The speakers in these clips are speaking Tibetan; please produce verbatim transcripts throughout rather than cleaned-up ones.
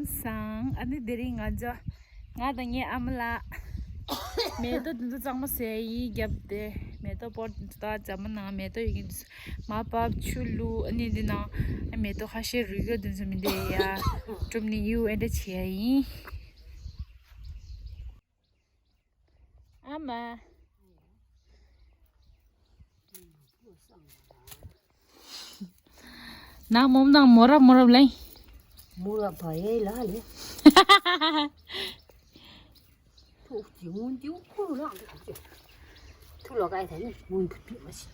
སང་། ཨ་ནི་དེ་རིང་ང་ཚོ། ང་དང་ངའི་ཨ་མ་ལགས། མེ་ཏོག་འདི་ཚོ་གཙང་མ་བཟོས་ཡིན། རྒྱབ་དེ་མེ་ཏོག་པོ་འདི་ཚོ་ད་རྫ་མ་ནང་མེ་ཏོག་ཡོད་མཁན་འདི་ཚོ་མར་ཕབ། ཆུ་བླུགས། ཨ་ནི་འདི་ནང་མེ་ཏོག་ཁ་ཤས་རུལ་ཡོད་འདི་ཚོ་མི་འདི་ཡ་སྒྲུབ་ནི་ཡུ་ཨེ་འདྲ་བྱས་ཡིན། ཨ་མ། ནང་མོམ་དང་མོ་རབ་མོ་རབ་ལེན། མོ་རབ་བ་ཡེ་ལ་ལེ། ཐུགས་ཀྱི་སྔོན་དུ་ཁུར་ལངས་ཏེ་ཐུགས་ཀྱི་ཐུགས་ལ་བཀའ་ཡི་ད་ནི་སྔོན་དུ་བྲིས་མ་ཤེས།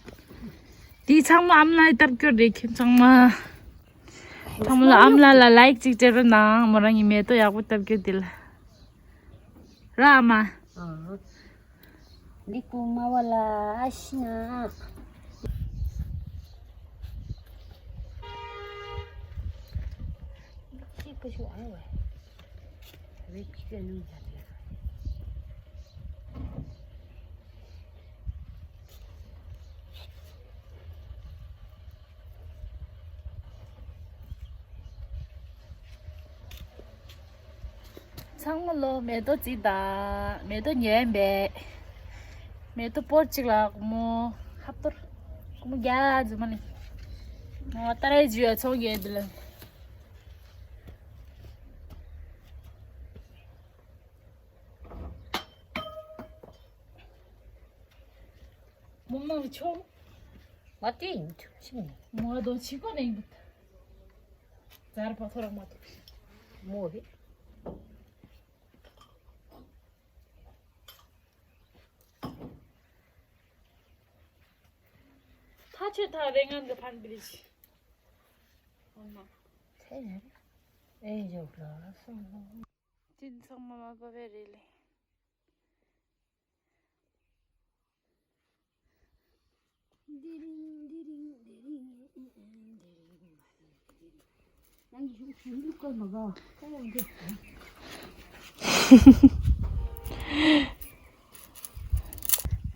དེ་ཚང་མ་ཨམ་ལགས་སྟབས་སྐྱོར་རེད། ཁྱེད་ཚང་མ། ཚང་མ་ལ་ཨམ་ལགས་ལ་ལའིག་ཅིག་སྤྲད་རོགས་གནང་། མོ་རང་གི་མེ་ཏོག་ཡག་པོ་སྟབས་སྐྱོར་དེ་ལ། ར་ཨ་མ། ཨ། འདི་ཀུ་མ་བ་ལ་ཨ་ཤི་ན། ཤི་ཀུ་ཤུ་ཨ་བ། རེ་ཀི་ཀ་ནུ་ཡ་ཏེ། ཚང་མ་ལོ་མེ་ཏོག་ཅིག་དང་མེ་ཏོག་ཉོས་པས། མེ་ཏོག་སྤོར་གཅིག་ལ་སྒོར་མོ་ཧབ་ཏོར། སྒོར་མོ་བརྒྱ་རྫུན་མ་ནི། ང་ཏ་རའི་ཇུ་ཡ་ཚོང་རྒྱག་འདི་ལ། མོ་མང་ཆོ། ང་དེ་ཡིན་ཆོ་ཤི་མི། མོ་དོ་ཆི་ཀོ་ནས་ཡིན་པ། ཛར་པ་ཐོ་རག་མ་ཐོ། མོ་རེད། ཐ་ཆོད་ཐ་རེ་ང་གི་ཕན་པི་རི་ཆི། ཨོ་མ། ཚེ་ནས་ཨེ་ཡོད་ལ་སོང་། ཅིན་ཚང་མ་མ་པ་བེ་རེ་ལེ། དེ་རིང་དེ་རིང་དེ་རིང་དེ་རིང་།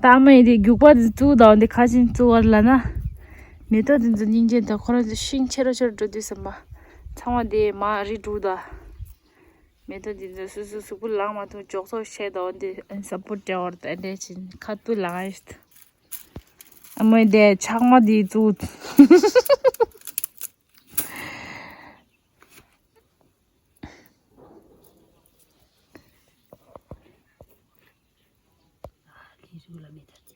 ད་མ་ཡི་དེ་རྒྱུག་པ་དེ་བཙུགས་དང་དེ་ཁ་ཆེན་བཙུགས་བར་ལ་ན། མེ་ཏོག་དེ་ཚོ་སྙིང་རྗེ་དང་ཁོ་རང་ཚོ་ཤིང་ཆེ་རུ་ཆེ་རུ་འགྲོ་དུས་ཙམ་པ། ཚང་མ་དེ་མ་རི་འགྲོ་ད། མེ་ཏོག་དེ་ཚོ་སོ་སོ་གཟུགས་པོ་ལངས་མ་ཐུབ་འཇོག་ཚོགས་བྱས་དང་དེ་ཨན་ས་པོ་ཏྲེ་བར་དང་འདྲེ་ཆེན་ཁ་ཏུ་ལངས་ཡོད། ཨ་མོས་དེ་ཆག་མ་དེ་བཙུགས། ཨ་ཁྱེད་ཚོ་ལ་མེ་ཏོག་དེ།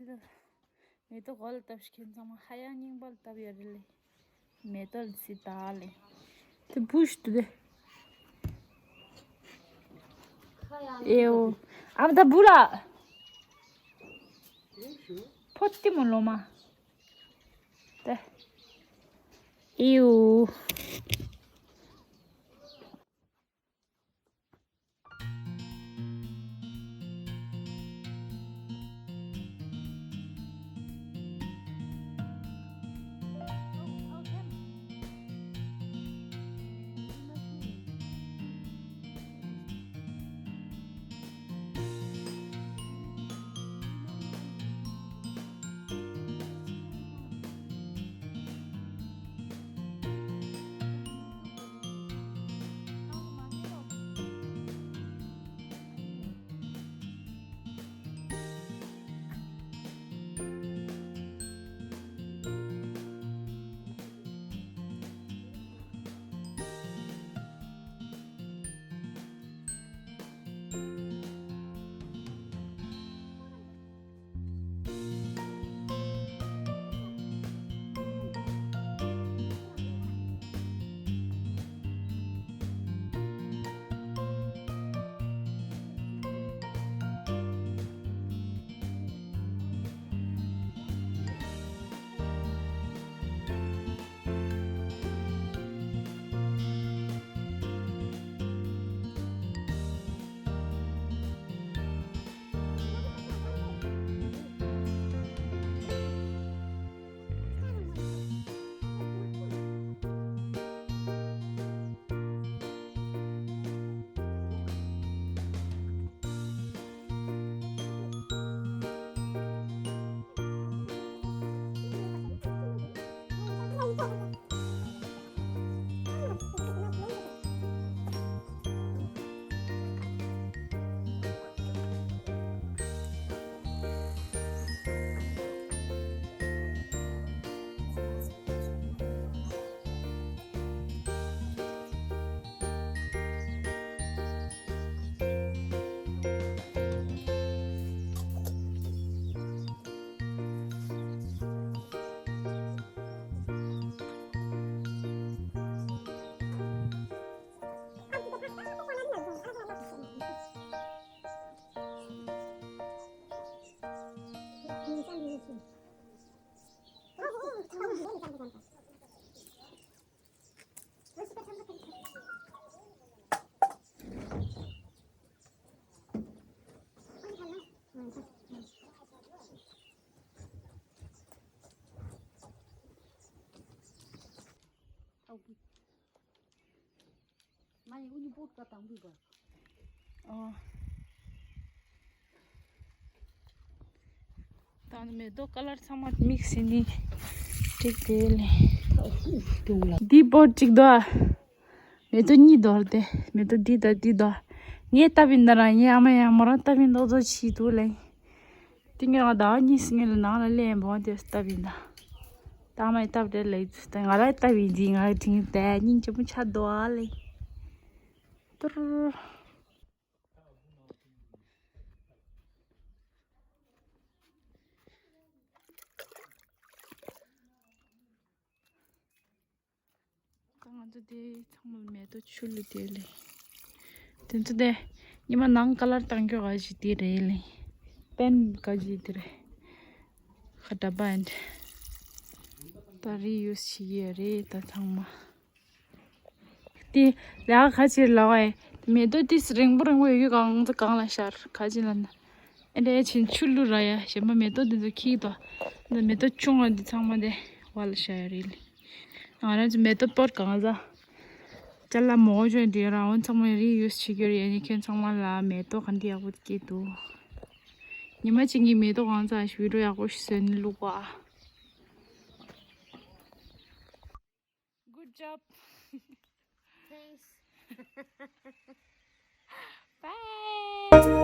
དེ་ལ་མེ་ཏོག་གོ་ལ་བཏབ་ཤིག་ཁྱེད་ཚང་མ་ཧ་ཡང་རྙིང་པ་ལ་བཏབ་ཡོད་རེད་ལེ། མེ་ཏོག་ལ་སི་ཏཱ་ལེ། དེ་བུ་ཤི་དུ་དེ། ཨེའོ། ཨམ་ད་བུ་ལ། ཕོ་ཏི་མོ་ལོ་མ། དེ། ཨེའོ། ཨ་ཡི་ཨུ་ནི་པོ་ཀ་དང་པོ་ག་ཨོ། ད་ནི་མེ་ཏོག་ཀ་ལར་ཚང་མ་མིག་སི་ནི་གཅིག་དེ་ལས། འདི་པོ་གཅིག་དོ། མེ་ཏོག་གཉིས་དོར་ཏེ། མེ་ཏོག་འདི་དང་འདི་དོ། ངས་བཏབ་པའི་འདི་རང་ངའི་ཨ་མ་ཡང་མོ་རང་བཏབ་པའི་མདོག་མདོག་ཆི་འདུག་ལེ། དེ་ངས་རང་ཟླ་བ་གཉིས་སྔོན་ལ་ནང་ལ་སླེབས་འབོང་དེ་བཏབ་པའི་འདི། ད་ཨ་མ་ཡི་བཏབ་དེ་ལེ་ད་ང་རང་བཏབ་པའི་འདི་ང་དྲིན་དེ་སྙིང་རྗེ་མོ་ཆགས་འདུག་ཨ་ལེ། ཏུར། ད་ང་ཚོ་དེ་ཚང་མ་མེ་ཏོག་ཆུ་ལུ་དེ་ལེ། དེ་ཚོ་དེ་ཉི་མ་ནང་ཀ་ལར་བཏང་རྒྱུ་ག་ཞིག་དེ་རེད་ལེ། པེན་ག་ཞིག་དེ་རེད། ཁ་ད་པན། ད་རི་ཡུ་སི་བྱེད་ཀྱི་རེད་ད་ཚང་མ། དེ་ལ་ཁ་ཕྱིར་ལ་བའི་མེ་ཏོག་དེ་རིང་པོ་རིང་པོ་ཡོད་གང་ཚོ་གང་ལ་ཤར་ཁ་ཕྱིར་ལ་ན། ཨེ་འདྲ་ཡ་ཆེན་ཆུ་ལུ་ར་ཡ་གཞན་པ་མེ་ཏོག་དེ་ཚོ་ཁྱིག་དོ། འདི་མེ་ཏོག་ཆུང་བ་འདི་ཚང་མ་དེ་བ་ལ་ཤར་ཡ་རེད་ལེ། ང་རང་ཚོ་མེ་ཏོག་པར་གང་ཟ། ཅ་ལག་མང་པོ་ཅོ་འདི་རང་འོན་ཚང་མ་རི་ཡུ་སི་བྱེད་རྒྱུ་རེད་ནི་ཁྱེད་ཚང་མ་ལ་མེ་ཏོག་ག་འདི་ཡག་པོ་སྐྱེས་འདུག་ཉི་མ་གཅིག་གི་མེ་ཏོག་གང་ཟ་ཞིག་བི་ཌི་ཡོ་ཡག་པོ་ཞིག་བཟོས་ནས་བླུག་པ། Good job. Thanks. Bye.